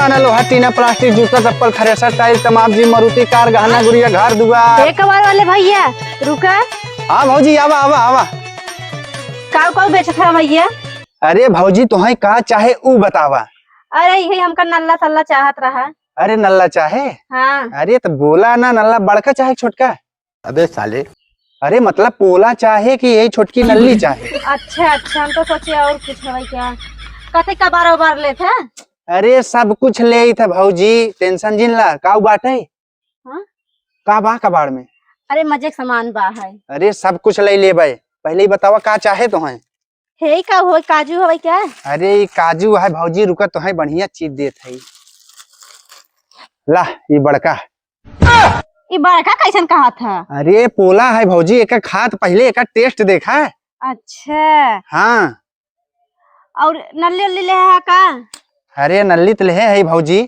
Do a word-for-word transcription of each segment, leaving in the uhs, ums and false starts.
ना लोहा, टीना, प्लास्टिक, जूता, चप्पल, थ्रेसर, टाइल, तमाम चीज, मारुति कार, गहना, गुड़िया, घर दुआर। ए कबाड़ वाले भैया, रुका। हाँ भौजी, आवा, आवा, आवा। काऊ काऊ बेचत है भैया? अरे भौजी, तोहई का चाहे ऊ बतावा। अरे यही हमका नल्ला सल्ला चाहत रहा। अरे नल्ला चाहे? हाँ। अरे तो बोला ना, नल्ला बड़का चाहे छोटका? अबे साले। अरे मतलब पोला चाहे कि यही छोटकी नल्ली चाहे? अच्छा अच्छा, हम तो सोचे और कुछ हवै क्या, कते कबार उबार लेत है? अरे सब कुछ लेइत है भौजी, टेंशन जिन ला। काऊ बाटे? हाँ? का बा कबाड़ में? अरे मजे के सामान बा है। अरे सब कुछ ले लेबै, पहले ही बतावा का चाहे तोहई? हे का हो, काजू हवै क्या? अरे ई काजू है भौजी, रुका तोहई बढ़िया चीज देत है। ला ई बड़का। ई बड़का कैसन कहा था? अरे पोला है भौजी, एका खात पहले एका टेस्ट देखा। अच्छा। हाँ। और नल्ली उल्ली ले है का? अरे नल्ली तो ले है भौजी।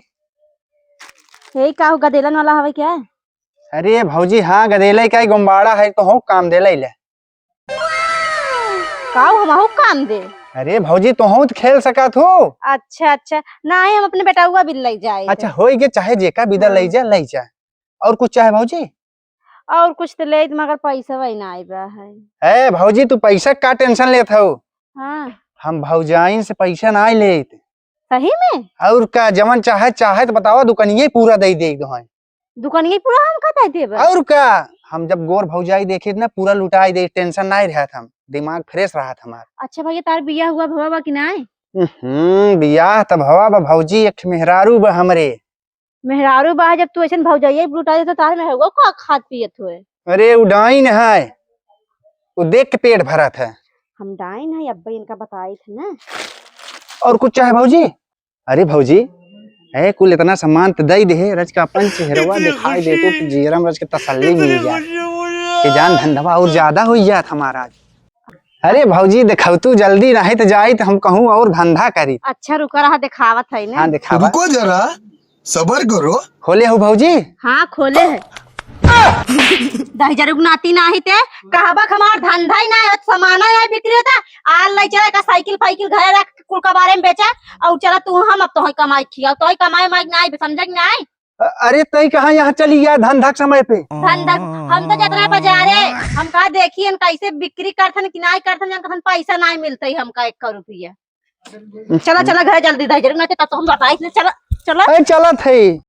हे का हो, गदेलन वाला हवै क्या? अरे भौजी हाँ, गदेले का ही गुम्बाड़ा है, तो हो काम दे ले। काऊ हमहू काम दे? अरे भौजी तोहू तो खेल सकत हो। अच्छा अच्छा, नहीं हम अपने बेटउआ बिन ले जाए। अच्छा होई गे, चाहे जेका बिदा हाँ। ले जा, ले जा। और कुछ चाहे भौजी? और कुछ तो लेत, मगर पैसा वही ना आए बा है। ए भौजी, तू पैसा का टेंशन लेत हो? हाँ। हम भौजाइन से पैसा ना लेत। सही में? और का, जवन चाहे, चाहे तो बतावा, दुकनिये पूरा दे दे दो हैं। दुकनिये पूरा हम का दे देबे? और का, हम जब गोर भौजाई देखी ना, पूरा लुटाई दे, टेंशन ना रहत हम, दिमाग फ्रेश रहत हमार। अच्छा भैया, तार बियाह हुआ भवा बा कि नाय? हम्म, बियाह त भवा बा भौजी, एक मेहरारू बा हमरे। मेहरारू बा, जब तू ऐसन भौजाइये लुटा दे तो तार मेहरारू का खात पियत होए? अरे उ डाइन है, उ देख के पेट भरत है। हम डाइन है, अब्बे इनका बताई थे ना। और कुछ चाहे भौजी? अरे भौजी, ए कुल इतना सामान त दई दे, रज का अपन चेहरवा दिखाई दे तो जियरम रज के तसल्ली मिल जाए कि जान धंधवा और ज्यादा हो जात हमारा आज। अरे भौजी, देखौ तू जल्दी नहीं तो जाई तो हम कहूँ और धंधा करी। अच्छा रुका रहा, दिखावत है ना। हाँ दिखावा। रुको जरा, सबर करो। खोले हो भौजी? हाँ खोले है। दहिजर उगनाती नाही ते, कहबक हमार धंधा ही ना है, सामान है बिक्री होता, आल ले चला का साइकिल फाइकिल घरे रख के कुल कबारे में बेचा, और चला तू हम अब तोहई कमाई खिया, तोहई कमाई माई नाई, समझा कि नाई? अ-, अरे तई कहाँ यहाँ चली गया धंधा के समय पे? धंधा, हम तो जतरा बाजारे, हम कहा देखियन कैसे बिक्री करथन कि नाई करथन, जन कहन पैसा नाई मिलते हमका एक रुपया। चला, चला घरे जल्दी, दहिजर ना, तब तो हम बताई थे, चला, चला। ए, चलत है।